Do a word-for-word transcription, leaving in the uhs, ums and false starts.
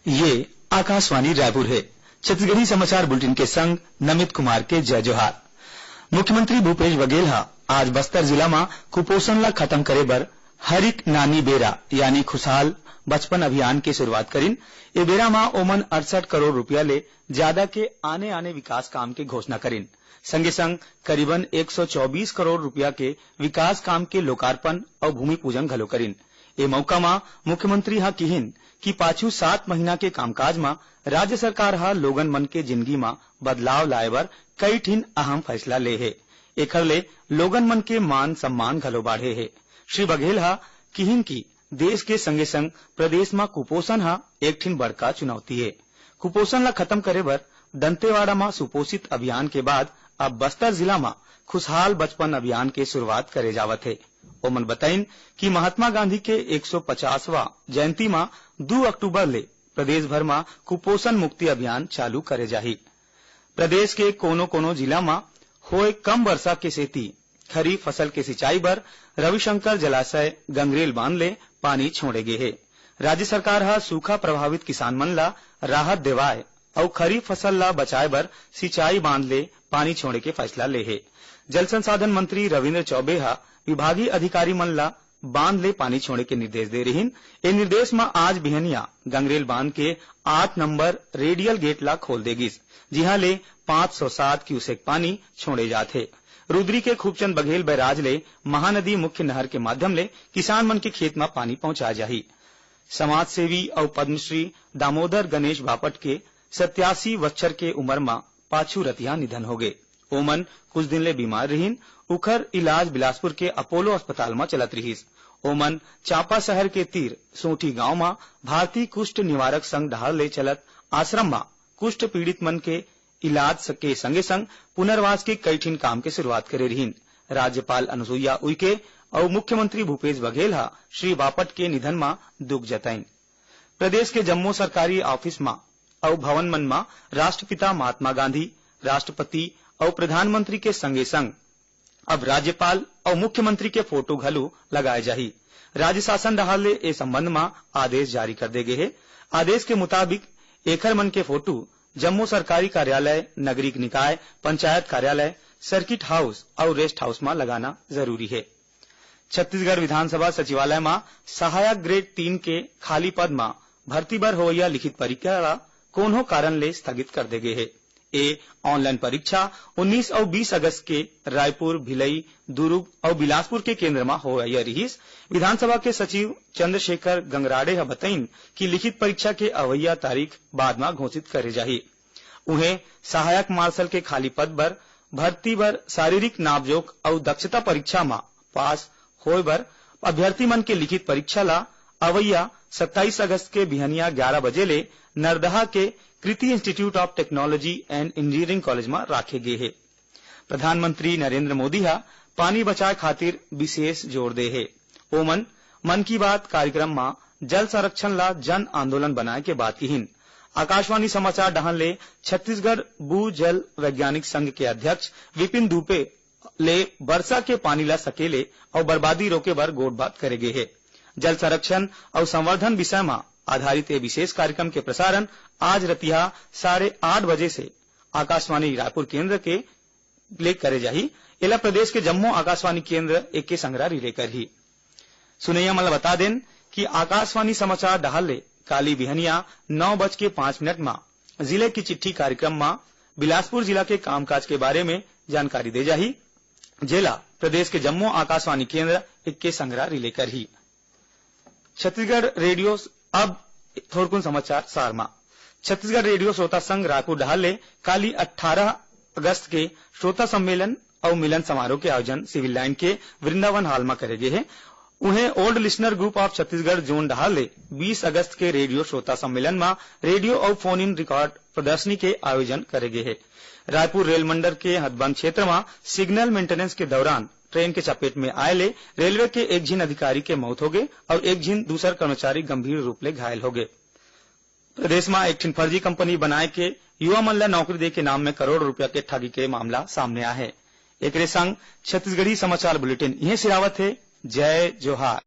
ये आकाशवाणी रायपुर हे। छत्तीसगढ़ी समाचार बुलेटिन के संग नमित कुमार के जय जोहार। मुख्यमंत्री भूपेश बघेल ह आज बस्तर जिला म कुपोषण ला खतम करे बर हरिक नानी बेरा यानी खुशहाल बचपन अभियान के शुरुआत करिन। ए बेरा म ओमन अड़सठ करोड़ रुपया ले जादा के आने-आने विकास काम के घोषणा करिन। संगे संग करीबन एक सौ चौबीस करोड़ रुपया के विकास काम के लोकार्पण अउ भूमि पूजन घलो करिन। ए मौका म मुख्यमंत्री ह किहिन कि पाछू सात महीना के कामकाज म राज्य सरकार ह लोगन मन के जिनगी म बदलाव लाए बर कई ठिन अहम फैसला ले हे। एखर ले लोगन मन के मान सम्मान घलो बाढ़े हे। श्री बघेल ह किहिन कि देश के संगे संग प्रदेश म कुपोषण ह एक ठिन बड़का चुनौती हे। कुपोषण ल खतम करे बर दंतेवाड़ा म सुपोषित अभियान के बाद अब बस्तर जिला म खुशहाल बचपन अभियान के शुरुआत करे जावत हे। ओमन बताइन कि महात्मा गांधी के एक सौ पचासवां जयंती म दू अक्टूबर ले प्रदेश भर म कुपोषण मुक्ति अभियान चालू करे जाही। प्रदेश के कोनो-कोनो जिला म होए कम वर्षा के सेती खरीफ फसल के सिंचाई बर रविशंकर जलाशय गंगरेल बांध ले पानी छोड़े गे हे। राज्य सरकार ह सूखा प्रभावित किसान मन ला राहत देवाय अउ खरीफ फसल ला बचाए बर सिंचाई बांध ले पानी छोड़े के फैसला ले हे। जल संसाधन मंत्री रविंद्र चौबे ह विभागीय अधिकारी मन ला बांध ले पानी छोड़े के निर्देश दे रिहिन। ए निर्देश म आज बिहनिया गंगरेल बांध के आठ नंबर रेडियल गेट ला खोल दे गिस, जिहां ले पाँच सौ सात क्यूसेक पानी छोड़े जात हे। रुद्री के खूबचंद बघेल बैराज ले महानदी मुख्य नहर के माध्यम ले किसान मन के खेत म पानी पहुंचाए जाही। समाजसेवी अउ पद्मश्री दामोदर गणेश बापट के सत्यासी बछर के उमर म पाछू रतिहा निधन होगे। ओमन कुछ दिन ले बीमार रिहिन। उखर इलाज बिलासपुर के अपोलो अस्पताल म चलत रिहिस। ओमन चांपा शहर के तीर सोंठी गांव म भारतीय कुष्ठ निवारक संघ डहार ले चलत आश्रम म कुष्ठ पीड़ित मन के इलाज स-, के संगे संग पुनर्वास के कई ठिन काम के शुरुआत करे रिहिन। राज्यपाल अनुसुईया उइके अउ मुख्यमंत्री भूपेश बघेल ह श्री बापट के निधन म दुख जताइन। प्रदेश के जम्मो सरकारी ऑफिस म अउ भवन मन म राष्ट्रपिता महात्मा गांधी, राष्ट्रपति अउ प्रधानमंत्री के संगे संग अब राज्यपाल अउ मुख्यमंत्री के फोटो घलो लगाए जाही। राज्य शासन डहार ले ए संबंध म आदेश जारी कर दे गे हे। आदेश के मुताबिक एखर मन के फोटो जम्मो सरकारी कार्यालय, नगरीय निकाय, पंचायत कार्यालय, सर्किट हाउस अउ रेस्ट हाउस म लगाना जरूरी हे। छत्तीसगढ़ विधानसभा सचिवालय म सहायक ग्रेड तीन के खाली पद म भर्ती बर होवइया लिखित परीक्षा ल कोनो कारण ले स्थगित कर दे गे हे। ए ऑनलाइन परीक्षा उन्नीस अउ बीस अगस्त के रायपुर, भिलई, दुरूग अउ बिलासपुर के केंद्र म होवइया रिहिस। विधानसभा के सचिव चंद्रशेखर गंगराड़े ह बतइन कि लिखित परीक्षा के अवइया तारीख बाद म घोषित करे जाही। उहें, सहायक मार्शल के खाली पद बर भर्ती बर शारीरिक नापजोख अउ दक्षता परीक्षा म पास होय बर अभ्यर्थी मन के लिखित परीक्षा ला अवइया सत्ताईस अगस्त के बिहनिया ग्यारह बजे ले नरदहा के कृति Institute of Technology and Engineering College म राखे गे हे। प्रधानमंत्री नरेंद्र मोदी ह पानी बचाए खातिर विशेष जोर दे हे। ओमन मन की बात कार्यक्रम म जल संरक्षण ला जन आंदोलन बनाए के बात किहिन। आकाशवाणी समाचार डहान ले छत्तीसगढ़ भू जल वैज्ञानिक संघ के अध्यक्ष विपिन दुबे ले बरसा के पानी ला सकेले अउ बर्बादी रोके बर गोठ बात करे गे हे। जल संरक्षण अउ संवर्धन विषय म आधारित ए विशेष कार्यक्रम के प्रसारण आज रतिहा साढ़े आठ बजे से आकाशवाणी रायपुर केंद्र के ले करे जाही। एला प्रदेश के जम्मो आकाशवाणी केंद्र एके संघरा रिले करही। सुनइया मन ल बता देन कि आकाशवाणी समाचार डहार ले काली बिहनिया नौ बज के पाँच मिनट म जिले की चिट्ठी कार्यक्रम म बिलासपुर जिला के कामकाज के बारे में जानकारी दे जाही, जेला प्रदेश के जम्मो आकाशवाणी केंद्र एके संघरा रिले करही। छत्तीसगढ़ रेडियो स-, अब थोरकुन समाचार सार म। छत्तीसगढ़ रेडियो श्रोता संघ रायपुर डहार ले काली अट्ठारह अगस्त के श्रोता सम्मेलन अउ मिलन समारोह के आयोजन सिविल लाइन के वृंदावन हॉल म करे गे हे। उहें, Old Listener Group of Chhattisgarh Zone डहार ले बीस अगस्त के रेडियो श्रोता सम्मेलन म रेडियो अउ फोन इन रिकॉर्ड प्रदर्शनी के आयोजन करे गे हे। रायपुर रेल मंडल के हथबंद क्षेत्र म सिग्नल मेंटेनेंस के दौरान ट्रेन के चपेट में आए ले रेलवे के एक झिन अधिकारी के मौत होगे अउ एक झिन दूसर कर्मचारी गंभीर रूप ले घायल होगे। प्रदेश म एक ठिन फर्जी कंपनी बनाए के युवा मन ल नौकरी दे के नाम में करोड़ रुपया के ठगी के मामला सामने आए हे। एकरे संग छत्तीसगढ़ी समाचार बुलेटिन इहें सिरावत हे। जय जोहार।